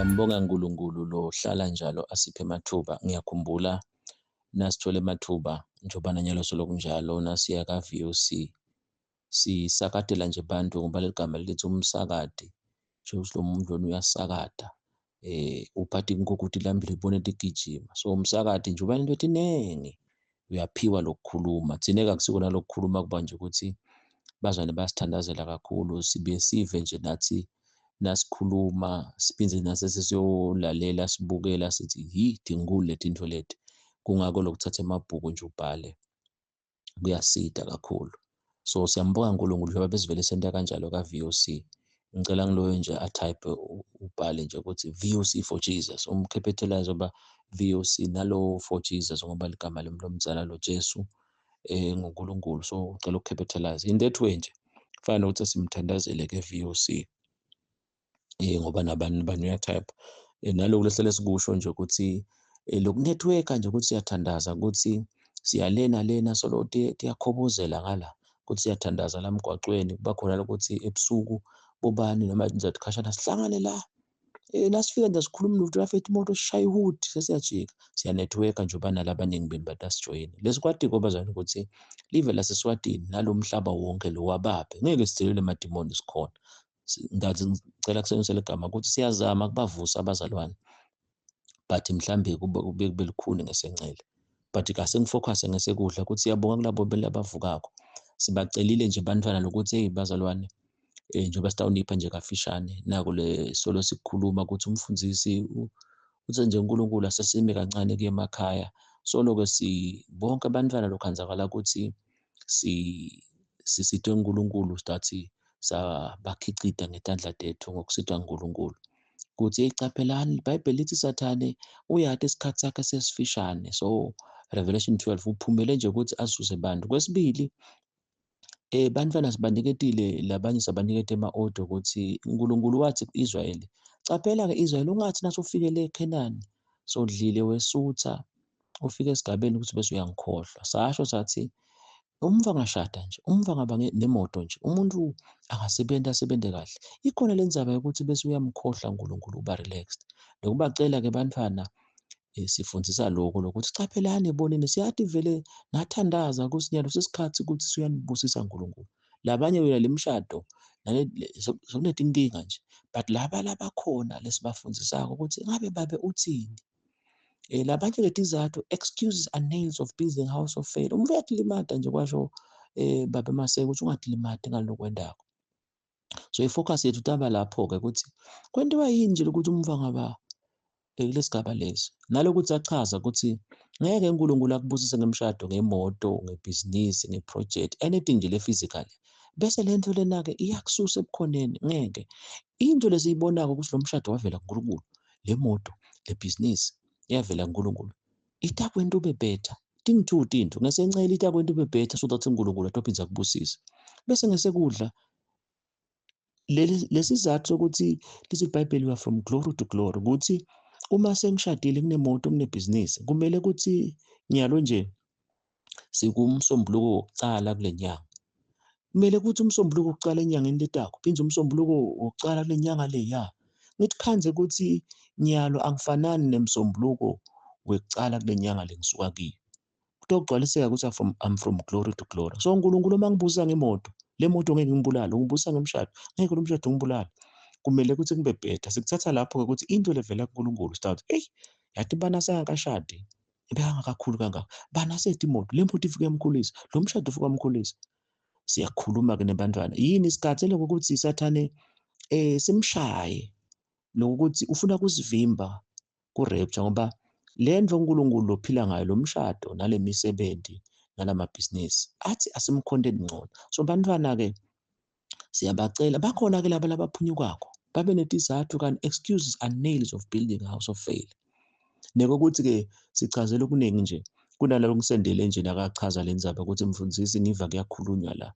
Siyambonga uNkulunkulu lo hlala njalo asiphe amathuba. Ngiyakhumbula nasithola amathuba njengoba nanyalo solokunjalo nasiya ka-VOC sisakadela nje abantu ngoba leli gama lithi umsakadi, nje ukuthi lo muntu lona uyasakada, uphatha inkukhu tilambile ibone tigijima. So umsakadi nje uba nento etinengi, uyaphiwa lokukhuluma. Thina-ke akusikona lokukhuluma kuba nje ukuthi bazwane bayasithandazela kakhulu, sibuye sive nje nathi nasikhuluma siphinde nase sesiyolalela sibukela sithi yi tinkulu letinto leti. Kungako lokuthatha emabhuku nje ubhale kuyasida kakhulu. So siyambonga uNkulunkulu njengoba besivele senta kanjalo ka-VOC. Ngicela ngiloyo nje a-type ubhale nje ukuthi VOC for Jesus, um-capitalize oba VOC nalo for Jesus ngoba ligama lomzala lo Jesu nguNkulunkulu. So ucela uku-capitalize in that way nje, kufana nokuthi simthandazele ke VOC ngoba nabani bani uya-type. Naloku lehlele sikusho nje ukuthi loku-network nje ukuthi siyathandaza ukuthi siyalena lena solo tiyakhobozela ngala ukuthi siyathandaza la emgwaqweni, kuba khona lokuthi ebusuku bobani noma nizathi khashana sihlangane la, nasifika nje sikhuluma lutho lafethu imoto sishaya ihudi sesiyajika, siya-network njengoba nalabaningi benu batasijoyina. Lesikwatiko bazalwane ukuthi live laseSwatini nalomhlaba wonke lo wababe ngeke sidelele emadimoni sikhona. Ngathi ngicela kusebenzisa legama ukuthi siyazama kubavusa abazalwane, but mhlambe kube lukhuni ngesencele, but kase ngi-focus ngesekudla ukuthi siyabonga kulabo abavukako. Sibacelile nje bantwana lokuthi hey bazalwane, njengoba sitawunipha nje kafishane nako le solo sikukhuluma ukuthi umfundisi uthe nje uNkulunkulu asesime kancane kuye emakhaya. Solo-ke si bonke abantwana lokhanzakala ukuthi sisitwe uNkulunkulu sithi sabakhicida ngetandla tethu ngokusitwa uNkulunkulu. Kuthi hey caphelani iBhayibheli lithi Sathane uyati isikhathi sakhe sesifishane. So Revelation 12 uphumele nje ukuthi asuse abantu. Kwesibili bantwana sibaniketile labanye sabanikete ema-order ukuthi uNkulunkulu wathi ku-Israyeli, caphela-ke Israyeli ungathi nasufikele eKhenani sodlile wesutha ufike esigabeni ukuthi bese uyangikhohlwa. Sasho sathi umva angashada nje, umva angaba nemoto nje, umuntu angasebenza asebenze kahle. Ikhona le ndzaba yokuthi bese uyamkhohlwa uNkulunkulu uba relaxed. Nokubacela-ke bantwana sifundisa lokho lokuthi caphelani eboneni siyathi vele nathandaza kusinyalo sesikhathi ukuthi siyanibusisa uNkulunkulu. Labanye wena lemshado sokunetinkinga nje, but laba labakhona lesibafundisako ukuthi ngabe babe uthini. Labanye letizathu excuses are nails of building house of faith. Umuntu uyatilimata nje kwasho babe Maseko ukuthi ungatilimati ngalokwendako. So i-focus yethu taba lapho-ke ukuthi kwentiwa yini nje ukuthi umva ngaba kulesigaba lesi. Nalokuthi achaza ukuthi ngeke uNkulunkulu akubusise ngemshado, ngemoto, ngebhizinisi, nge-project, anything nje le physical. Bese le nto lena-ke iyakususa ebukhoneni, ngeke. Into lesiyibonako ukuthi lo mshado wavela kuNkulunkulu, le moto, le bhizinisi iyavela kuNkulunkulu. Itakwenta ube better. Tingu-two tinto, ngesencele itakwenta ube better so that uNkulunkulu atophinza akubusise. Bese ngesekudla lesizathu sokuthi lithi iBhayibheli we are from glory to glory, ukuthi uma sengishadile kunemoto kunebhizinisi kumele ukuthi nyalo nje sikumsombuluko wokucala kule nyanga, kumele ukuthi umsombuluko wokucala enyangeni letako phinde umsombuluko wokucala kule nyanga leya. Ngithi khanze ukuthi nyalo angifanani nemsombuluko wekucala kule nyanga lengisuka kiyo. Kutogcwaliseka ukuthi I'm from glory to glory. So uNkulunkulu uma ngibusa ngemoto, le moto ngeke ngibulale, ungibusa ngemshado, ngeke lo mshado ngibulale. Kumele ukuthi kube better. Sikuthatha lapho-ke ukuthi into levela kuNkulunkulu start, hey, yathi bana sengakashadi, ebekangakakhulu kangaka. Bana sethi imoto, le moto ifike yamkhulisa, lo mshado ufike wamkhulisa. Siyakhuluma-ke nebantwana. Yini isikhathi lokho ukuthi Sathane simshaye lokuthi ufuna kusivimba ku-rapture ngoba le nto uNkulunkulu lophila ngayo lo mshado nale misebenzi nalamabhizinisi athi asimkhonteni ngcono. So bantwana-ke siyabacela bakhona-ke laba labaphunyukako babe netizathu kanti excuses are nails of building a house of faith. Nekokuthi-ke sichazela okuningi nje kunaloko ngisendele nje nakachaza le ndzaba ukuthi mfundisi ngiva kuyakhulunywa la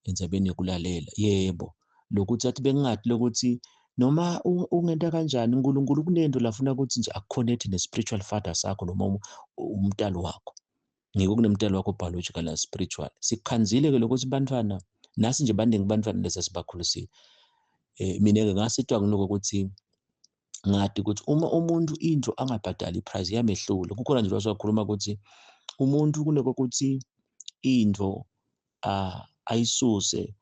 endzabeni yokulalela. Yebo, lokuthi athi bengingathi lokuthi noma ungenta kanjani uNkulunkulu kunento lafuna ukuthi nje aku-connect ne-spiritual father sakho noma umntalo wakho. Ngiko kunemntalo wakho biological na spiritual. Sikukhanzile-ke lokuthi bantwana nasi nje baningi bantwana lesi esibakhulisile. Mina-ke ngasitwa ngiloko ukuthi Ngati ukuthi uma umuntu into angabhadali i-price iyamehlula. Kukhona nje lwasakhuluma ukuthi umuntu kunekokuthi into ayisuse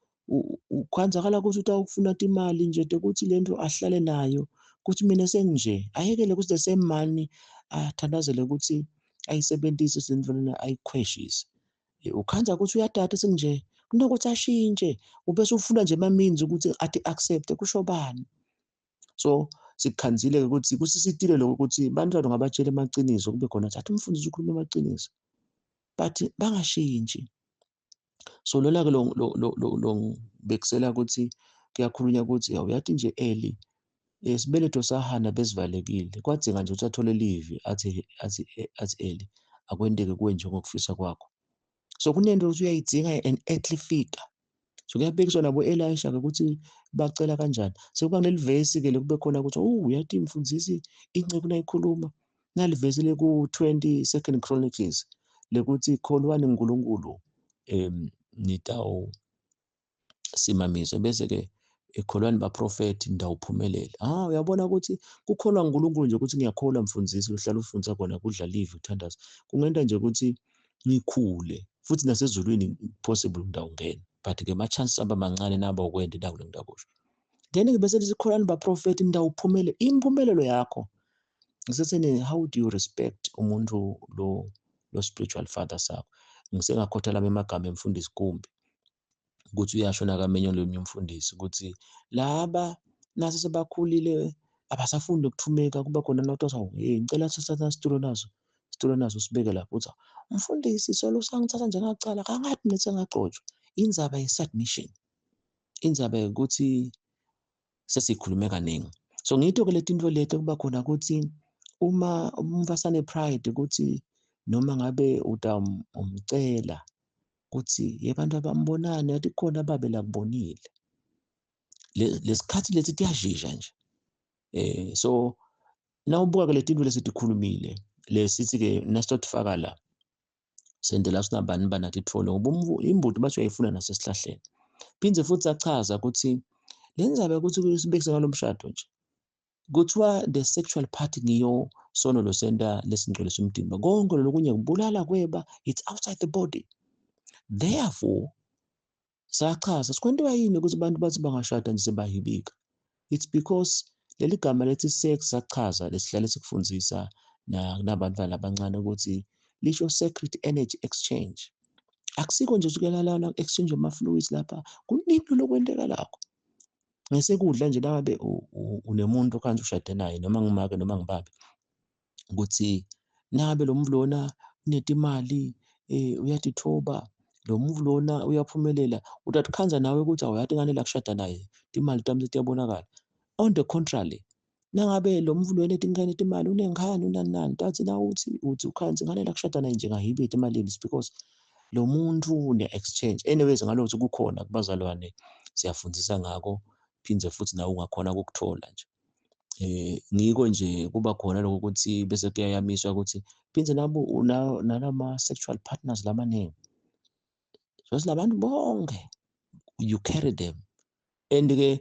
kwanzakala ukuthi utawufuna imali nje ukuthi lento ahlale nayo, kuthi mina senginje ayekele ukuthi the same money athandazele ukuthi ayisebenzise lento lena ayikhweshise. Ukhandza ukuthi uyadada senginje kunokuthi ashintshe, ubese ufuna nje ama-means ukuthi athi accept kusho bani. So sikukhanzile-ke ukuthi kusisitile lokho ukuthi bantwana ungabatshela emaciniso, kube khona athi umfundisi ukhuluma amaciniso, but bangashintshi. So lona-ke lo ngibekisela ukuthi kuyakhulunywa ukuthi awuyathi nje Eli, isibeletho saHana besivalekile, kwadzinga nje ukuthi athole livi athi athi athi Eli akwenteke kuwe njengokufisa kwakho. So kunento ukuthi uyayidzinga an earthly figure. So kuyabekiswa nabo Elisha-ke ukuthi bacela kanjani. Sekuba kuleli vesi-ke lekube khona ukuthi oh uyathi mfundisi inceku nayikhuluma nali vesi leku 20 Second Chronicles lekuthi kholwani uNkulunkulu nitawu simamiswe, bese-ke ekholwani baprofethi nitawuphumelela. Uyabona ukuthi kukholwa uNkulunkulu nje ukuthi ngiyakholwa mfundisi uhlala ufundisa khona kudla live uthandaza, kungenta nje ukuthi ngikhule futhi nasezulwini possible ngitawungena, but-ke ama-chances aba mancane naba ukwenda indawo lengidakusho. Then-ke bese lithi kholwani baprofethi nitawuphumelela. Impumelelo yakho ngisetheni, how do you respect umuntu lo spiritual father sakho? Ngisengakhotha lami emagama emfundisi Kumbi ukuthi uyasho nakamenye lomunye umfundisi ukuthi laba nase sebakhulile abasafundi ukuthumeka, kuba khona noto sawu hey ngicela sithatha isitulo naso, isitulo naso sibeke lapho, uthi umfundisi solo usangithatha njengacala kangathi mina sengagcotshwa. Indzaba ye-submission, indzaba yokuthi sesikhulume kaningi. So ngito-ke le tinto leti kuba khona ukuthi uma umuntu asane pride ukuthi noma ngabe utamcela ukuthi yebantu abambonani athi khona babe lakubonile, lesikhathi lesi tiyazhisha nje. So nawubuka-ke le tinto lesitikhulumile lesithi-ke nasitofaka la sendela sinabani banathi ithole ngoba imbuti bathi uyayifuna nasesihlahleni. Phindze futhi achaza ukuthi le ndzaba yokuthi sibekise ngalo mshado nje kuthiwa the sexual part ngiyo sono losenta lesingcwele umtimba, konke lokunye kubulala kweba, it's outside the body. Therefore sachaza sikwentiwa yini ukuthi abantu bathi bangashada nje sebahibika. It's because leli gama lethi sex sachaza lesihlale sikufundisa nabantwana abancane ukuthi lisho sacred energy exchange. Akusiko nje sukelalana exchange ama-fluids lapha, kuningi lokwenteka lakho. Ngesekudla nje nangabe unemuntu okanye ushade naye noma ngumake noma ngibabe, ukuthi nangabe lo muntu lona unetimali uyatithoba, lo muntu lona uyaphumelela, utatikhandza nawe ukuthi awuyati ngane la kushada naye timali tami tiyabonakala. On the contrary, nangabe lo muntu lona etinkane timali unenkhani unani nani, tathi na uthi uthi ukhanzi ngane la kushada naye nje ngahibeti emalini, it's because lo muntu une-exchange. Anyways, ngalokho kukhona kubazalwane siyafundisa ngako, phindze futhi nawe ungakhona ukukuthola nje. Ngiko nje kuba khona lokho ukuthi bese kuyayamiswa ukuthi phindze nabo nalama sexual partners lamaningi. So labantu bonke you carry them, and ke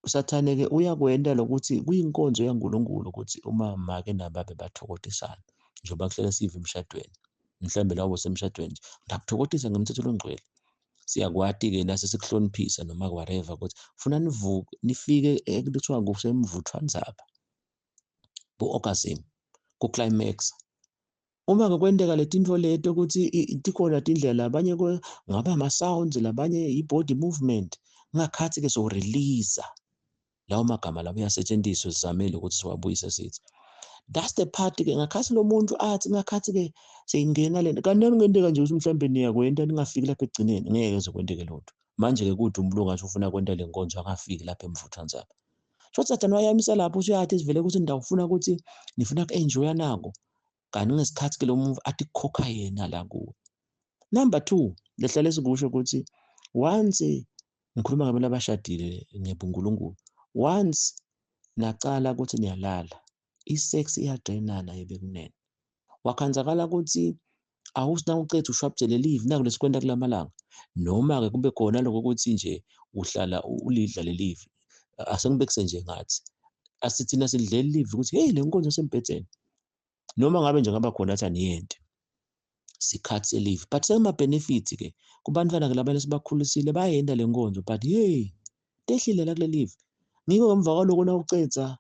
usathane ke uyakwenda lokuthi kuyinkonzo yaNkulunkulu ukuthi uma make nababe bathokotisana njengoba kuhlele sive emshadweni, mhlambe lawo semshadweni nje ngakuthokodisa ngemthetho longcwele. Siyakwati-ke nase sikuhloniphisa noma whatever ukuthi funa nivuke nifike ekuthiwa kusemvuthwandzaba ku-orgasm, ku-climax. Uma-ke kwenteka le tinto leto ukuthi tikhona tindlela, labanye ngaba ama-sounds, labanye i-body movement, ngakhathi-ke so-release lawo magama lawo uyasetshenziswa sizamele ukuthi siwabuyise sithi that's the part-ke ngakhathi lo muntu athi ngakhathi-ke seyingena lento kanti kungenteka nje ukuthi mhlawumbe niyakwenta ningafiki lapha ekugcineni, ngeke kuze kwenteke lutho. Manje-ke kude umuntu ongathi ufuna kwenta le nkonzo angafiki lapha emvuthwandzaba. So Sathane wayamisa lapho usuyathi sivele ukuthi ndawufuna ukuthi nifuna ku-enjoya nako, kanti ngesikhathi ke lo muntu athi kukhokha yena la kuwe. Number 2, lehlale sikusho ukuthi once ngikhuluma ngabantu abashadile ngebuNkulunkulu, once nacala ukuthi niyalala, i-sex iyadrainana yebekunene. Wakhanzakala ukuthi awusina ucethe ushwabuzele live naku lesikwenta kulamalanga, noma-ke kube khona lokho ukuthi nje uhlala ulidla le live. Asengibekise nje ngathi Asithina sidleli live ukuthi hey le nkonzo sembhedzeni. Noma ngabe nje ngaba khona athi aniyente. Sikhathi selive but sekuma benefits ke kubantwana ke labanye sibakhulisile bayenda le nkonzo but hey tehlile la kule live. Ngiko emva kwaloko nawucedza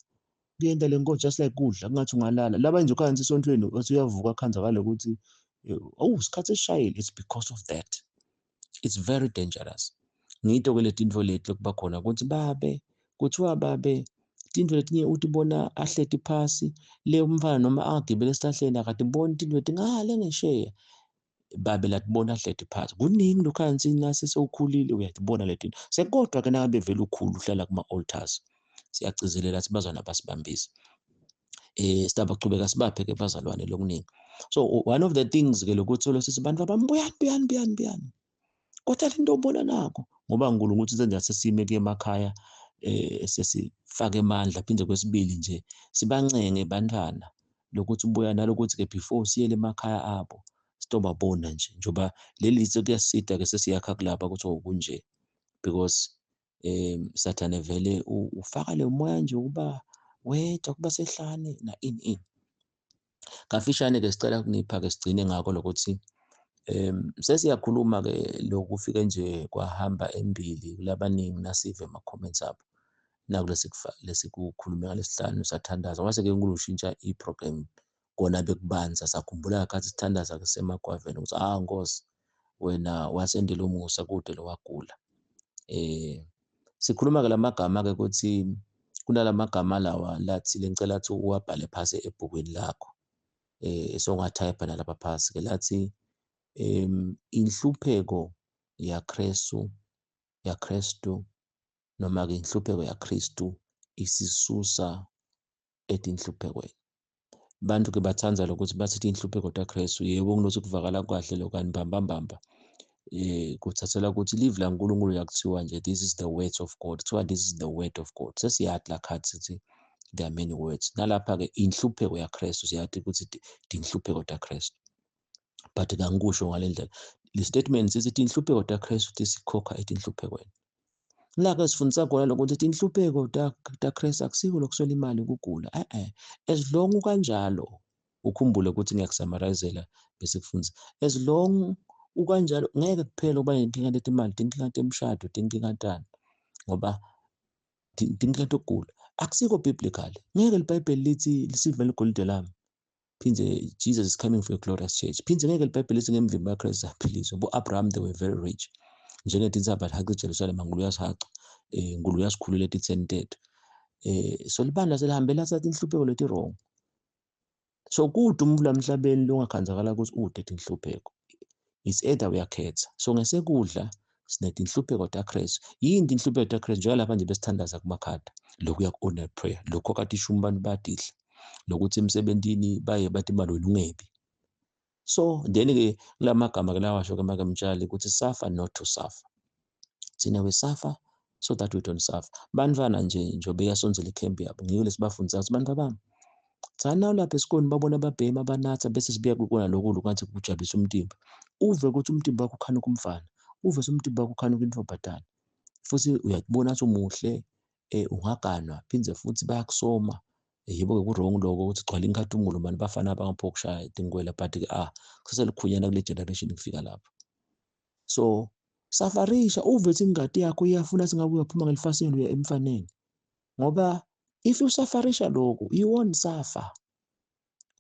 kuyenta le nkonzo just like kudla kungathi ungalala. Laba nje ukhansi esontweni uthi uyavuka khanzakale ukuthi oh isikhathi esishayile. It's because of that. It's very dangerous. Ngito ke letinto leti lokuba khona ukuthi babe kuthiwa babe tintfo letinye utibona ahleti phasi le umfana noma angagibela esihlahleni akatiboni tintfo letingale ngesheya babe latibona ahleti phasi. Kuningi lokhansi nase sewukhulile uyatibona letinto. Sekodwa ke nangabe vele ukhulu uhlala kuma altars. Siyagcizelela sibazwana basibambise. Sitabachubeka sibaphe ke bazalwane lokuningi. So one of the things ke lokuthi lo sithi bantu abambuyani buyani buyani buyani. Kodwa lento obona nako ngoba uNkulunkulu uthi senje sesime ke emakhaya sesifake amandla phinde kwesibili nje sibancenge bantwana lokuthi ubuya nalokuthi ke before siyele emakhaya abo sitobabona nje njoba leli kuyasida ke sesiyakha kulapha ukuthi okunje because Sathane vele ufaka le moya nje ukuba wedwa kuba sehlane na in. Kafishane ke sicela kunipha ke sigcine ngakho lokuthi sesiyakhuluma ke lokufike nje kwahamba embili kulabaningi nasive ama comments abo naku lesikukhulume ngalesihlanu sathandaza kwase ke uNkulunkulu ushintsha iprogram kona bekubanza sakhumbula ngakhathi sithandaza ke semagwaveni ukuthi Nkosi wena wasendela umusa kude lowagula. Sikhuluma ke lamagama ke ukuthi kunalamagama lawa lathi lencela athi uwabhale phasi ebhukwini lakho songatype nalapha phasi ke lathi inhlupheko yaKristu noma ke inhlupheko yaKristu isisusa etinhluphekweni. Bantu ke bathanza lokuthi bathi inhlupheko taKristu yebo kunothi kuvakala kahle lokani bambambamba kuthathela ukuthi live la uNkulunkulu yakuthiwa nje this is the words of God, kuthiwa this is the word of God. Sesiyathi la khathi sithi there are many words. Nalapha ke inhlupheko yaKristu siyathi ukuthi inhlupheko taKristu but kangikusho ngale ndlela le statement sithi inhlupheko taKristu tisikhokha etinhluphekweni. La ke sifundisa khona lokuthi inhlupheko taKristu akusiko lokuswela imali ukugula as long kanjalo ukhumbule ukuthi ngiyakusummarize bese kufundisa as long ukanjalo ngeke kuphela uba inkinga letimali, tinkinga temshado, tinkinga tani ngoba tinkinga tokugula akusiko biblical. Ngeke iBhayibheli lithi lisivele igolide lami phinde Jesus is coming for a glorious church, phinde ngeke iBhayibheli lithi ngemvimba kaKristu aphiliswe. Bo Abraham they were very rich njengetintsaba haca Jerusalem ngulu uyasihaca ngulu uyasikhulula etitheni tethu. So libandla selihambela sathi inhlupheko leti wrong. So kude umuntu emhlabeni longakhanzakala ukuthi ude inhlupheko. It's either uyakhetha. So ngesekudla sinetinhlupheko taKristu. Yini inhlupheko taKristu? Njengalapha nje besithandaza kumakhada lokhu uya ku-ordinary prayer lokho kade ishumi abantu badidla lokuthi emsebentini baye bathi imali wena ungebi. So then ke kulamagama ke lawasho ke make Mtshali ukuthi suffer not to suffer. Thina we suffer so that we don't suffer. Bantwana nje njobe yasondzela ikhempu yabo ngiyo lesibafundisa ukuthi bantu bami thana lapha esikoleni babona ababhema abanatha bese sibuya kukona lokhu lokwathi kujabulisa umtimba. Uve ukuthi umtimba wakho ukhana kumfana, uve umtimba wakho ukhana kwintombazana futhi uyakubona ukuthi umuhle ungaganwa phinde futhi bayakusoma. Yebo ke ku-wrong lokho ukuthi gcwala inkathumulo mani bafana abangapho kushaya tinkwela but ke kuseselikhunyana kule generation kufika lapho. So safarisha uve ukuthi ingadi yakho iyafuna singabe uyaphuma ngelifasini uya emfaneni ngoba if usafarisha lokho you won't suffer.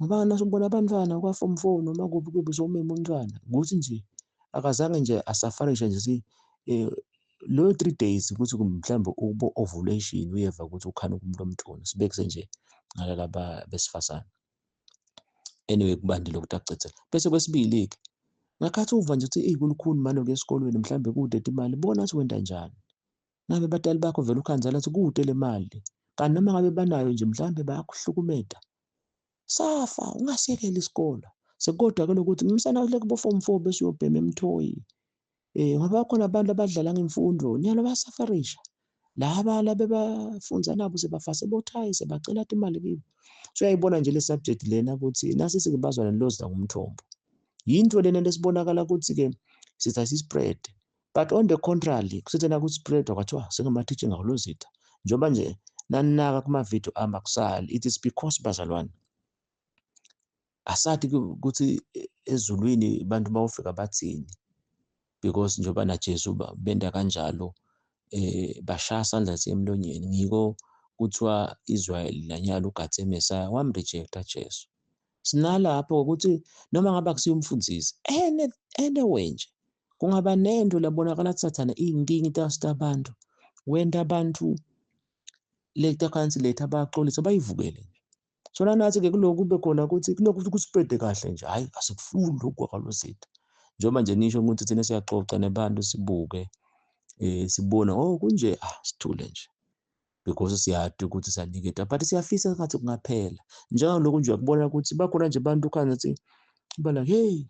Ngoba nasubona abantwana kwa form 4 noma kuphi kuphi somema umntwana ukuthi nje akazange nje asafarisha nje si lo 3 days ukuthi mhlawumbe ubo ovulation uyeva ukuthi ukhana umuntu omduna sibekise nje ngalaba besifazane. Anyway kubandile ukuthi akucedzela. Bese kwesibili ke ngakhathi uva nje ukuthi kulukhuni manje ukuya esikolweni mhlawumbe kude imali bona ukuthi wenta njani. Ngabe batali bakho vele ukhanzala ukuthi kude le mali kanti noma ngabe banayo nje mhlawumbe bayakuhlukumeta. Safa ungasiyekela isikolo. Sekodwa ke lokuthi umsana kule kubo form 4 bese uyobhema emthoyi. Ngoba khona abantu abadlala ngemfundo nyalo basafarisha. Laba labebafunza nabo sebafase bothayi sebacela imali kibo. So uyayibona nje le subject lena ukuthi nasi sikubazwana loza ngumthombo. Yinto lena lesibonakala ukuthi ke sitha si spread but on the contrary kusethena ku spread kwathiwa sengama teaching awulozitha njengoba nje Naninaka kuma-video ami akusali. It is because bazalwane asathi ukuthi ezulwini bantu bawufika bathini, because njengoba naJesu benda kanjalo bashaya sandla semlonyeni. Ngiko kuthiwa Israel nanyalo ugathe Messiah wamrejecta Jesu. Sinalapho ukuthi noma ngabe akusiyo umfundisi anyway nje kungaba nento labonakala sathana iyinkinga itasita abantu wenda abantu lekutakhansi letha abaxolisa bayivukele nje. So nathi-ke kulokhu kube khona ukuthi kulokhu kuspreade kahle nje, hhayi asikufuni lokhu kwakalozitha. Njengoba nje nisho ukuthi thina siyaxoxa nabantu sibuke sibone oh kunje, sithule nje because siyadi ukuthi siyaniketa, but siyafisa ngathi kungaphela. Njengalokhu nje uyakubona ukuthi bakhona nje abantu khangathi ba like hey,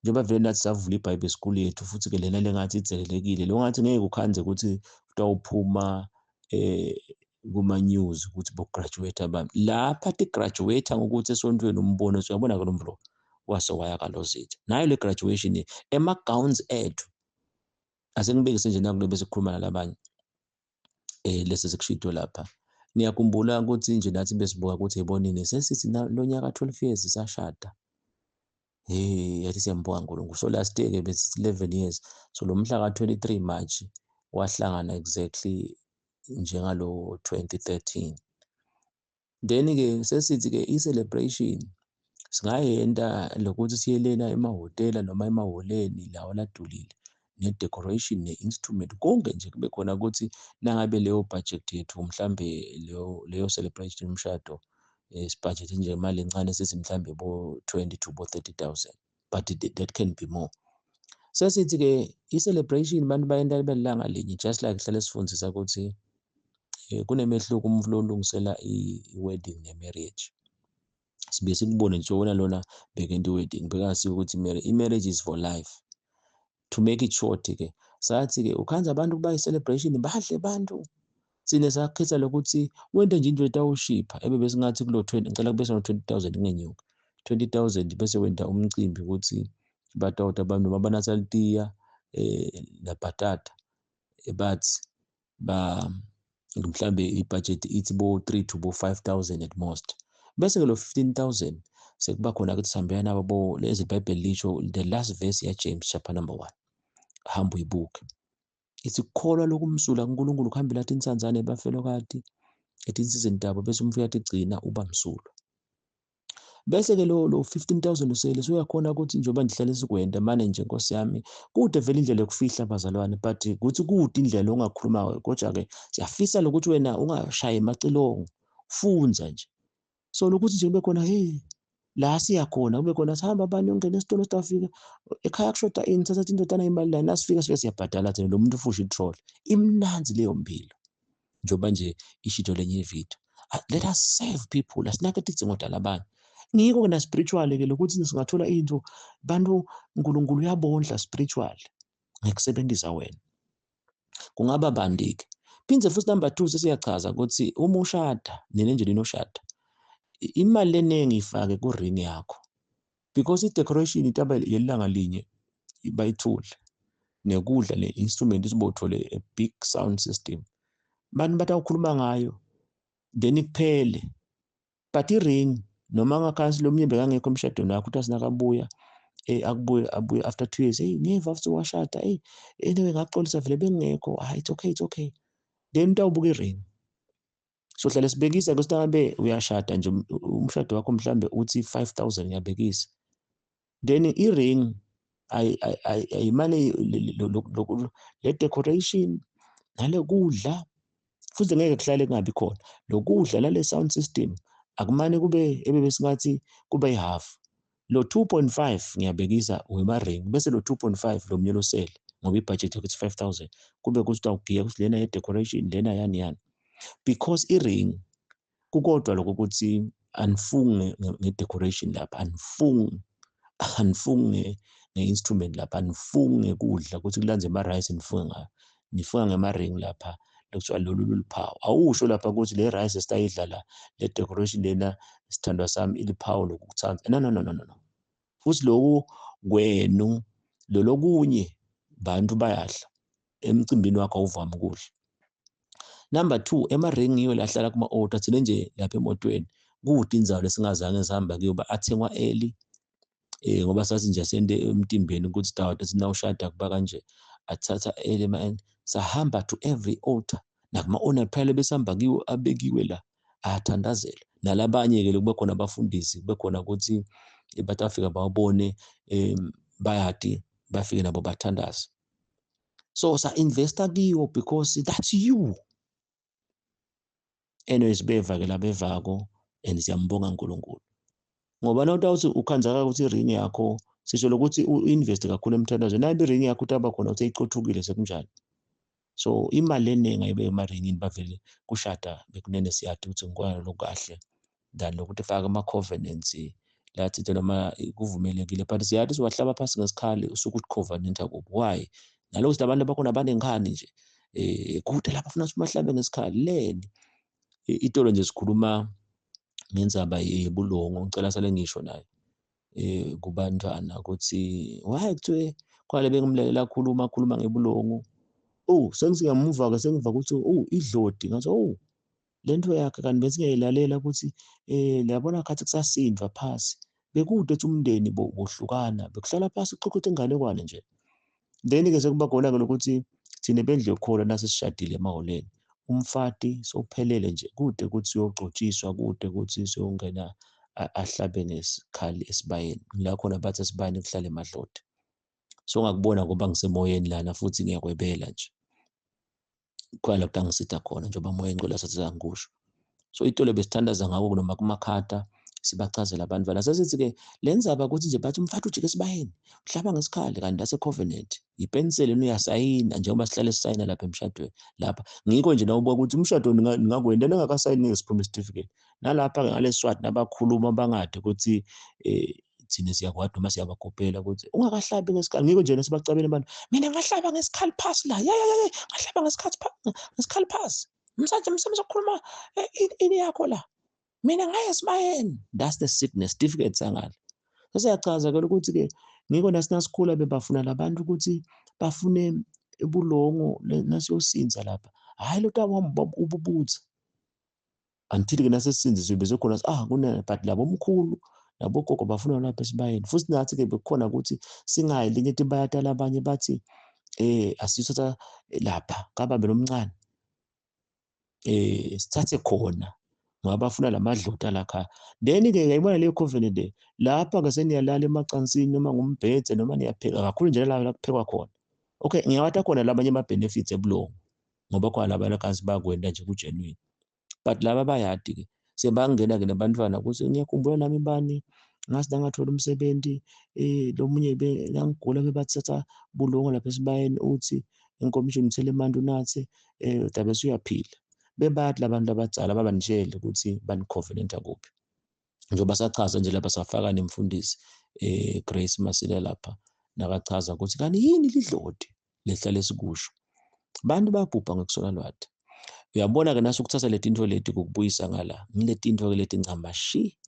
njengoba vele nathi savula iBhayibheli school yethu futhi-ke lena lengathi idzelelekile lo ngathi ngeke ukhanze ukuthi kutawuphuma kuma-news ukuthi bograduate abantu lapha ti-graduate ngokuthi esontweni umbono uyabona-ke lo mlo wase waya kalozitha nayo le graduation ema-gowns ethu. Asengibekise nje nakule bese kukhuluma nalabanye lesi sikushito lapha. Niyakhumbula ukuthi nje nathi besibuka ukuthi ebonini sesithi lo nyaka 12 years sashada. Hey, yathi siyambonga uNkulunkulu. So last year ke besithi 11 years. So lo mhla ka-23 March wahlangana exactly njengalo 2013. Then-ke sesithi-ke i-celebration singayenta lokuthi siyelena emahhotela noma emahholeni lawa ladulile ne-decoration ne-instrument konke nje kube khona ukuthi nangabe leyo budget yethu mhlambe leyo celebration yomshado sibhajethe nje imali encane sithi mhlambe bo 20 to bo 30,000, but that can be more. Sesithi-ke i-celebration abantu bayenta belanga linye, just like hlale sifundisa ukuthi kunemehluko umuntu olungisela i-wedding ne-marriage. Sibuye sikubone nje wona lona bekenta i-wedding bekasiyo ukuthi i-marriage is for life. To make it short-ke sathi-ke ukhanza abantu kuba i-celebration badle abantu. Thina sakhetha lokuthi wente nje into etawushipha ebe besingathi kulo 20 ngicela kube seno 20,000 kungenyuka 20,000 bese wenta umcimbi ukuthi batawuta abantu noma banatha litiya nabhatata bathi ba mhlambe ibudget ithi bo 3 to bo 5,000 at most. Bese ke lo 15,000 sekuba khona ukuthi sihambela nabo bo lezi iBhayibheli lisho the last verse ya James chapter number 1, hamba uyibuke. Ithi kukholwa lokumsulwa kuNkulunkulu kuhambela tinsandzane bafelokati etinsizeni tabo bese umfika athi gcina uba msulwa. Bese ke lo 15,000 usele usuyakhona ukuthi njengoba ndihlale sikwenda mane nje Nkosi yami kude vele indlela yokufihla abazalwane, but kuthi kude indlela ongakhuluma kodwa ke siyafisa lokuthi wena ungashayi emacilongo, fundza nje. So lokuthi nje kube khona hey la siyakhona kube khona sihamba abantu ongena esitolo sitafika ekhaya kushoda ini thatha indodana imali la nasifika sifike siyabhadala thina lo muntu ufusha itroll. Imnanzi leyo mpilo njengoba nje ishito lenye ivideo. Let us save people, asinake tidzingo talabanye. Ngiko ke na spiritual ke lokuthi singathola into bantu uNkulunkulu uyabondla spiritual ngekusebenzisa wena. Kungaba bandike. Phindze futhi number 2 sesiyachaza ukuthi uma ushada nina nje ninoshada imali leningi ifake ku ring yakho because i decoration itaba yelanga linye bayithule nekudla ne instrument isibothole a big sound system bantu batawukhuluma ngayo then kuphele. But i-ring noma ngakhansi lo mnyembe kangekho emshadweni wakho uthi asinakabuya akubuye abuye after 2 years hey ngeva futhi washada hey anyway ngaxolisa vele bengekho, it's okay it's okay, then utawubuka i-ring. So hlale sibekisa ukuthi ngabe uyashada nje umshado wakho mhlambe uthi 5000 ngiyabekisa, then i-ring ayimane le decoration nale kudla futhi ngeke kuhlale kungabi khona lokudla nale sound system akumane kube ebebesingathi kube ihalf lo 2.5 ngiyabekisa wema ring bese lo 2.5 lo mnyelo sele ngoba ibudget ukuthi 5000 kube kuthi utawugiya ukuthi lena ye decoration lena yani yani, because i-ring kukodwa lokho ukuthi anifunge nge-decoration lapha, anifunge nge-instrument lapha, anifunge kudla ukuthi kulanze ama-rice nifunge ngayo, nifunga ngema-ring lapha lokuthiwa lolu luluphawu. Awusho lapha ukuthi le rice esitayidla la, le decoration lena sithandwa sami iliphawu lokukuthanda. No no no no no. Futhi lokhu kwenu lolokunye bantu bayadla emcimbini wakho awuvami ukudla. Number 2, ema-ring yiwo lahlala kuma-altar. Thina nje lapha emotweni kude indzawo lesingazange sihamba kuyo, athengwa early, ngoba sathi nje sende emtimbeni ukuthi dawada sinawushada kuba kanje, athatha early, sahamba to every altar nakuma-owner phela besihamba kiwo abekiwe la, athandazela. Nalabanye-ke kube khona abafundisi, kube khona ukuthi batafika bawabone, bayati bafike nabo bathandaze. So sa-investa kiwo because that's you. Anyways, beva-ke labevako and siyambonga uNkulunkulu. Ngoba nawutawuthi ukhanzaka ukuthi i-ring yakho, sisho lokuthi u-invest kakhulu emthandazweni, nayo i-ring yakho utaba khona uthi icothukile sekunjani. So imali eningi ayibe emaringini, bavele kushada bekunene siyati ukuthi ngikwana lokukahle than lokuthi fake ama-covenants lathi noma kuvumelekile, but siyathi siwahlaba phasi ngesikhali usuke uthi covenant kuphi. Why? Nalokuthi abantu bakhona banenkhani nje, kude lapha funa sibahlabe ngesikhali leni. Itolo nje sikhuluma ngendzaba yebulongo, ngicela sale ngisho nayo kubantwana ukuthi why kuthiwe kwale bengimlalela khuluma khuluma ngebulongo. Oh, sengisingamuva ke sengiva ukuthi oh idloti, ngathi oh lento yakhe kanti bese ngiyayilalela ukuthi liyabona khathi kusasindwa phasi, bekude ethi umndeni bohlukana, bekuhlala phasi kuxoxa inganekwane nje. Then ke sekuba khona ke lokuthi thina bendlu yokukholwa nasesishadile emahholeni, umfati sowuphelele nje, kude ukuthi siyogcotshiswa, kude ukuthi siyongena ahlabe ngesikhali esibayeni. La khona bathi esibayeni kuhlala emadloti. So ngakubona ngoba ngisemoyeni lana futhi ngiyakwebela nje. Khona lapho angisitha khona njengoba moya engcwele asathi angikusho. So itolo besithandaza ngako noma kumakhata sibachazela abantu bala. Sasithi-ke le ndzaba ukuthi nje bathi umfati ujike esibayeni, uhlaba ngesikhali, kanti ase covenant. Ipenseli uyasayina njengoba sihlale sisayina lapha emshadweni. Lapha ngikho nje nawubuka ukuthi umshado ningakwenda ningakasayini ngeke siphume certificate. Nalapha-ke ngaleswati nabakhuluma bangade ukuthi thina siyakwadi noma siyabakopela ukuthi ungakahlabi ngesikhali. Ngikho nje nasibacabela abantu, mina ngahlaba ngesikhali phasi la, ya ya ya, ngahlaba ngesikhali phasi. Msanje msanje sokukhuluma ini yakho la, mina ngaye esibayeni. That's the sickness certificate sangale. Sesiyachaza ke ukuthi ke ngikho nasinasikhula bebafuna labantu ukuthi bafune ubulongo nasiyosinza lapha. Hayi lo taba ububutha. Until ke nasesinziswe bese khona kuna but labo omkhulu nabogogo bafuna lapha esibayeni. Futhi nathi ke bekukhona ukuthi singayi linye tibayatala abanye bathi asisotha lapha kababe lomncane, sithathe khona ngoba bafuna lamadlota lakha. Then ke ngiyayibona leyo covenant le lapha ke seniyalala emacansini noma ngumbhedze noma niyapheka kakhulu nje la kuphekwa khona. Okay, ngiyawatha khona labanye ama benefits ebulongo ngoba khona laba lakansi bakwenda nje ku genuine, but laba bayadi ke sebangena ke nabantwana ukuthi ngiyakhumbula nami bani ngasi ngathola umsebenzi, lomunye ngangigula bebathatha bulongo lapha esibayeni, uthi inkomishini uthele emanti unathe, udabe usuyaphila. Bebathi labantu abadzala babanitshele ukuthi bani-covenant kuphi. Njengoba sachaza nje lapha safaka nemfundisi Grace Masile lapha nakachaza ukuthi kanti yini lidloti lehlale sikusho. Bantu babhubha ngekusola lwati. Uyabona ke naso ukuthatha letinto leti kukubuyisa ngala, ngiletinto ke leti ncamashi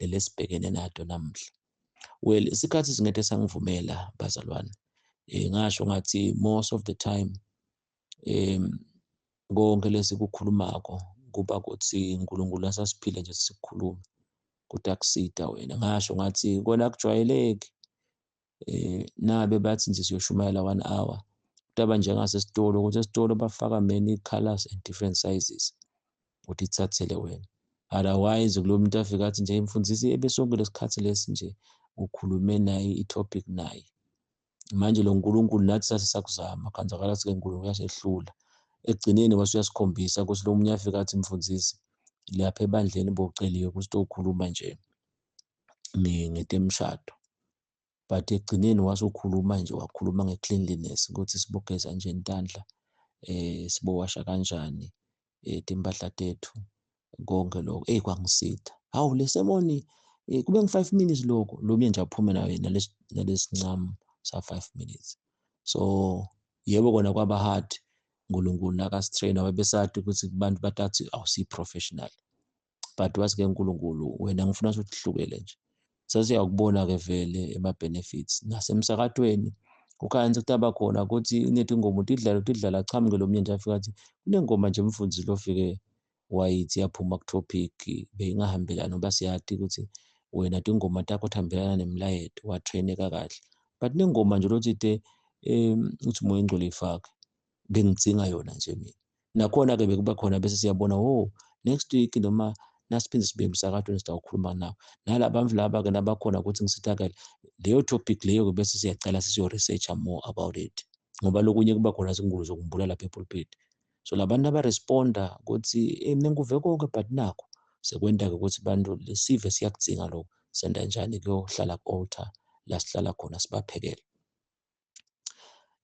lesibhekene nato namhla. Well, isikhathi singete sangivumela bazalwane. Ngasho ngathi most of the time konke lesikukhulumako kuba ukuthi uNkulunkulu asasiphile nje sikukhuluma ukuthi akusida wena. Ngasho ngathi kona kujwayeleki, nabe bathi nje siyoshumayela 1 hour, kutaba njengasesitolo ukuthi esitolo bafaka many colors and different sizes ukuthi ithathele wena. Otherwise kulo muntu afika athi nje imfundisi ebesonke lesikhathi lesi nje ukhulume naye i-topic naye. Manje lo nkulunkulu nathi sase sakuzama khanzakala sike uNkulunkulu uyasehlula. Ekugcineni wase uyasikhombisa ukuthi lo munye afika athi mfundisi lapha ebandleni boceliwe ukuthi ukhuluma nje ngetemshado, but ekugcineni wase ukhuluma nje wakhuluma nge-cleanliness ukuthi sibogeza nje intandla, sibowasha kanjani timpahla tethu konke lokho. Kwangisitha hawu le sermon kube ngi-5 minutes lokho lo nje aphume nayo nalesincamo sa 5 minutes. So yebo kona kwaba hard, uNkulunkulu nakasitrain wabesathi ukuthi kubantu batathi awusi professional, but wathi ke uNkulunkulu wena ngifuna ukuthi uhlukele nje. Sesiyakubona ke vele ema benefits nasemsakatweni. Kukhanya kutaba khona ukuthi inetingoma tidlala tidlala achamuke lo mnye nje afika athi kunengoma nje mfundisi lofike wayithi yaphuma ku-topic beyingahambelani ngoba siyati ukuthi wena tingoma takho tihambelana nemlayeto watraineka kahle, but nengoma nje lotsite uthi Moya Oyingcwele ifake bengidzinga yona nje mina. Nakhona-ke bekuba khona bese siyabona, oh, next week noma nasiphinde sibuye emsakatweni sitawukhuluma nawo nalabantu laba-ke nabakhona ukuthi ngisithakele leyo topic leyo-ke, bese siyacala sisiyo-researcha more about it, ngoba lokunye kuba khona singulu zokumbula lapha epulpit. So labantu abaresponda ukuthi mina ngikuve konke, but nakho sekwenta-ke ukuthi bantu lesive siyakudzinga lokho, senda njani kuyohlala ku-altar la sihlala khona sibaphekele.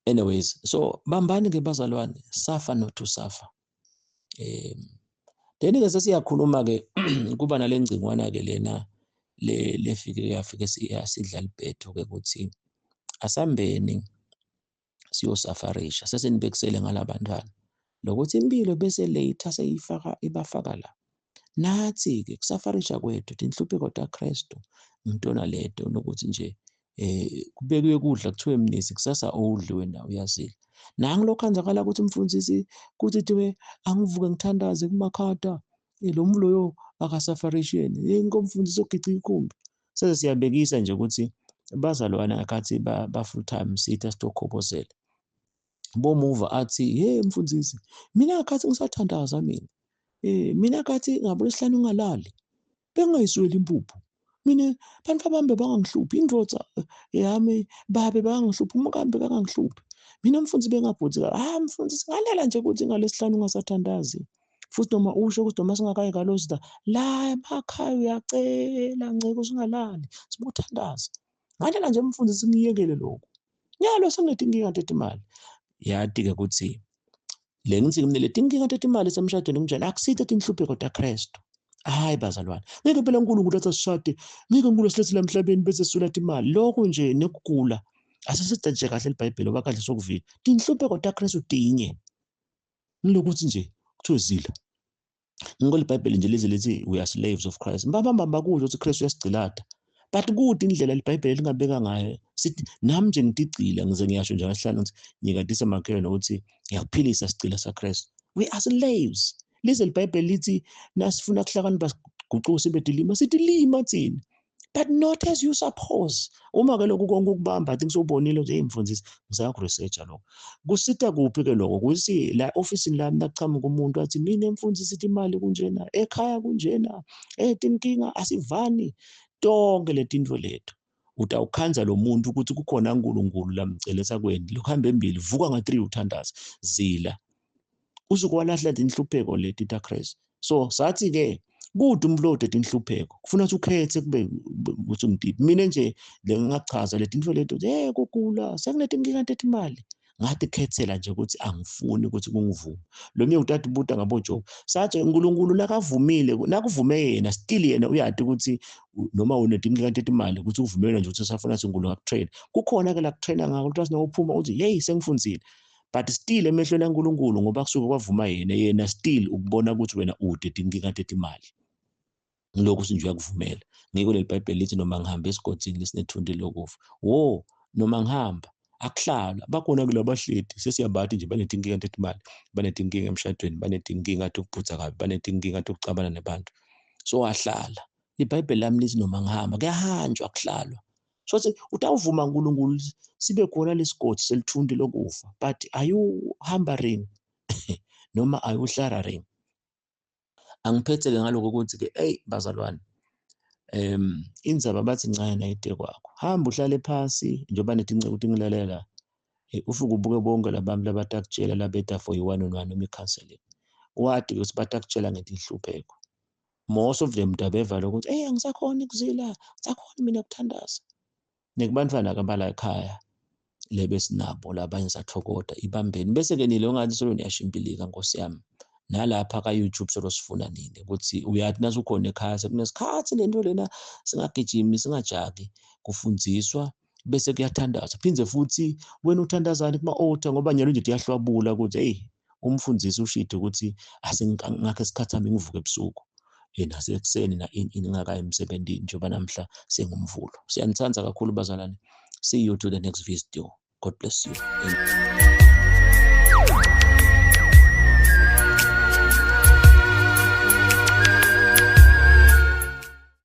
Anyways, so bambani-ke bazalwane, suffer not to suffer. Then-ke sesiyakhuluma-ke kuba nale ngcingwana-ke lena le lefike yafike yasidla libhetho-ke ukuthi asambeni siyosafarisha, sesenibekisele ngalabantwana lokuthi impilo bese later seyifaka ibafaka la. Nathi-ke kusafarisha kwethu tinhlupheko taKristu ngintona leto lokuthi nje kubekiwe kudla kuthiwe mnisi kusasa owudli wena uyazila. Nangu lokhu kwenzakala ukuthi umfundisi kuthi thiwe angivuke ngithandaze kumakhata, lo muntu loyo akasafarisheni inkomfundisi ogica ikhumbi. Sese siyabekisa nje ukuthi bazalwane akhathi ba full time sithi asitokhobozela bomuva athi, hey mfundisi, mina akhathi ngisathandaza mina, mina kathi ngabo lesihlanu ngalali bengayisweli impuphu mina, bantu abambe bangangihluphi, indvodza yami babe bangangihluphi, umkambe kangangihluphi mina mfundisi, bengabhuthi ah mfundisi ngalala nje ukuthi ngalesihlanu ungasathandazi futhi, noma usho ukuthi noma singakayi kalozida la emakhaya uyacela nceke singalali sibuthandaza, ngalala nje mfundisi ngiyekele lokho, nyalo senginetinkinga tetimali. Yati-ke ukuthi le ngithi mina letinkinga tetimali semshadweni kunjani akusitho tinhlupheko taKristu. Hayi bazalwane, ngeke phela uNkulunkulu athi asishade, ngeke uNkulunkulu asilethele emhlabeni bese sisula imali lokho nje nekugula. Asisidaje kahle iBhayibheli ngoba kahle sokuvile tinhlupheko taKristu tinye ngilokuthi nje kuthiwe zila ngikho iBhayibheli nje lize lithi we are slaves of Christ. Mbabamba bakusho ukuthi Kristu uyasigcilada, but kude indlela iBhayibheli elingabeka ngayo sithi nami nje ngitigcila ngize ngiyasho nje ngasihlanu ngithi nyikadisa makhelwane ukuthi ngiyakuphilisa sigcila saKristu. We are slaves. Lize iBhayibheli lithi nasifuna kuhlakanipha siguquke sibe dilima, sithi lima thina, but not as you suppose. Uma ke lokhu konke ukubamba, I think sewubonile ukuthi hey mfundisi ngisayakuresearcha lokho kusita kuphi ke lokho kuthi la ofisini lami nakuchamuka umuntu athi mina mfundisi ithi imali kunjena, ekhaya kunjena, tinkinga asivani, tonke letinto leto utawukhanza lo muntu ukuthi kukhona uNkulunkulu lamcelesa kweni lokuhamba embili, vuka nga-3 uthandaza zila uzukwalahla tinhlupheko leti taKristu. So sathi ke kude umlode tinhlupheko kufuna ukuthi ukhethe kube ukuthi ngidiphi. Mina nje le ngingachaza leti nto leto, hey kugula sekunetinkinga tetimali, ngathi khethela nje ukuthi angifuni ukuthi kungivume lo mnye utata ubuta ngabo Job. Sathi uNkulunkulu nakavumile, nakuvume yena still yena uyati ukuthi noma unetinkinga tetimali ukuthi uvumele nje ukuthi usafuna ukuthi uNkulunkulu akutrain, kukhona ke la kutraina ngako ukuthi asinokuphuma uthi hey sengifundile, but still emehlweni kaNkulunkulu ngoba kusuke kwavuma yena, yena still ukubona ukuthi wena ude tinkinga tetimali, ngilokhu nje uyakuvumela. Ngiko leli Bhayibheli lithi noma ngihamba esigodini lesinethunti lokufa, wo noma ngihamba akuhlalwa bakhona kulabo bahleti sesiyabathi nje banetinkinga tetimali, banetinkinga emshadweni, banetinkinga tokuputsa kabi, banetinkinga tokucabana nebantu, so wahlala. IBhayibheli lami lithi noma ngihamba kuyahanjwa akuhlalwa. So utawuvuma uNkulunkulu sibe khona lesigodi selithunti lokufa, but are you hambering noma are you hlararing? Angiphethe-ke ngaloko ukuthi-ke eyi bazalwane, indzaba bathi ncane nayide kwakho, hamba uhlale phasi njengoba netinceku tingilalela, ufike ubuke bonke labantu labatakutshela labeta for i-one on one noma i-counseling, wati ukuthi batakutshela ngetinhlupheko. Most of them dabeva lokuthi hey angisakhoni ukuzila, angisakhoni mina ukuthandaza. Nekubantwana-ke abala ekhaya lebesinabo labanye sathokoda ibambeni bese-ke nile ungathi solo niyashimbilika nkosi yami nalapha ka-YouTube solo sifuna nini ukuthi uyathi nasukhona ekhaya sekunesikhathi lento lena singagijimi singajaki kufundziswa bese kuyathandazwa phindze futhi wena uthandazani kuma-altar ngoba nyalo nje tiyahlwabula ukuthi hey umfundisi ushide ukuthi asengakhe isikhathi sami ngivuke ebusuku nasekuseni na ngingakayi emsebenzini njengoba namhla sengumvulo. Siyanithanda kakhulu bazalwane, see you to the next video. God bless you. Amen.